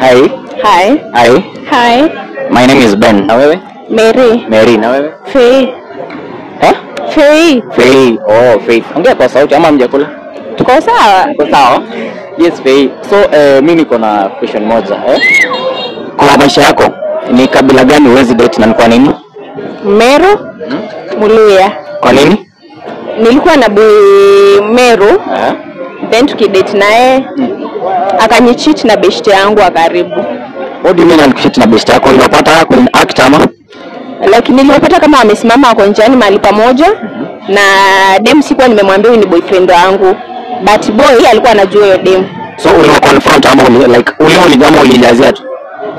Hi. Hi. Hi. Hi. My name is Ben. Na wewe? Mary. Mary, na wewe? Faith. Eh? Faith. Faith. Oh, Faith. Ongea kwa sauti ama mjakula? Tuko sawa? Tuko sawa. Yes, Faith. So, mimi niko na question moja, eh? Kwa maisha yako ni kabila gani huwezi date na ni kwa nini? Meru. Muluya. Kwa nini? Nilikuwa na boy Meru. Eh? Then tukidate naye akanicheat na beshte yangu wa karibu. What do you mean alikucheat na beshte yako? Ulipata kwenye act ama? Lakini nilipata kama wamesimama wako njiani mahali pamoja na dem, sikuwa nimemwambia huyu ni boyfriend wangu, but boy alikuwa anajua hiyo dem. So uliwa confront ama uli ulijazia tu?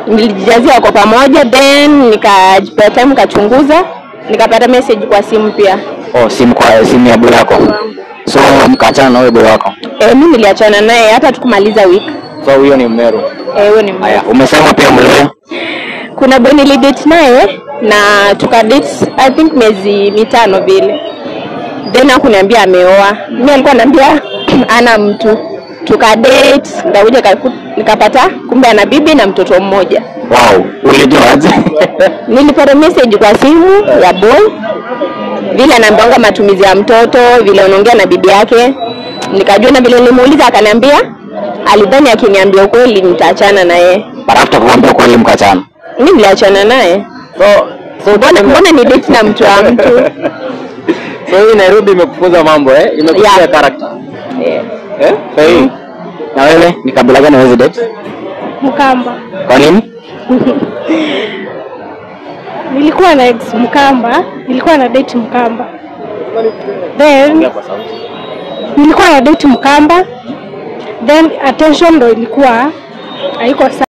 Nilijazia wako pamoja, then nikajipea time nikachunguza, nikapata message kwa simu pia. Oh, simu kwa simu ya boy wako. So mkaachana na huyo boy wako? Mimi niliachana naye hata tukumaliza week. So huyo ni Mmeru? Huyo ni Mmeru. Haya, umesema pia Mluya? Kuna boy nilidate naye na tukadate I think miezi 5 vile. Then hakuniambia ameoa. Mimi alikuwa ananiambia ana mtu. Tukadate, nikakuja nikapata kumbe ana bibi na mtoto mmoja. Wow, ulijua aje? Nilipata message kwa simu ya boy. Vile anaambia matumizi ya mtoto, vile anaongea na bibi yake. Nikajua, na vile nilimuuliza akaniambia alidhani akiniambia ukweli nitaachana na yeye. But after kuambia ukweli mkaachana? Mimi niliachana naye. So mbona ni date na mtu wa mtu? So hii Nairobi imekufunza mambo, eh? Imekufunza Yeah. character. Yeah. Eh? Sahi. Na wewe ni kabila gani huwezi date? Mkamba. Kwa nini? Nilikuwa na ex Mkamba, nilikuwa na date Mkamba. Then nilikuwa na date Mkamba. Then attention ndo ilikuwa haiko sawa.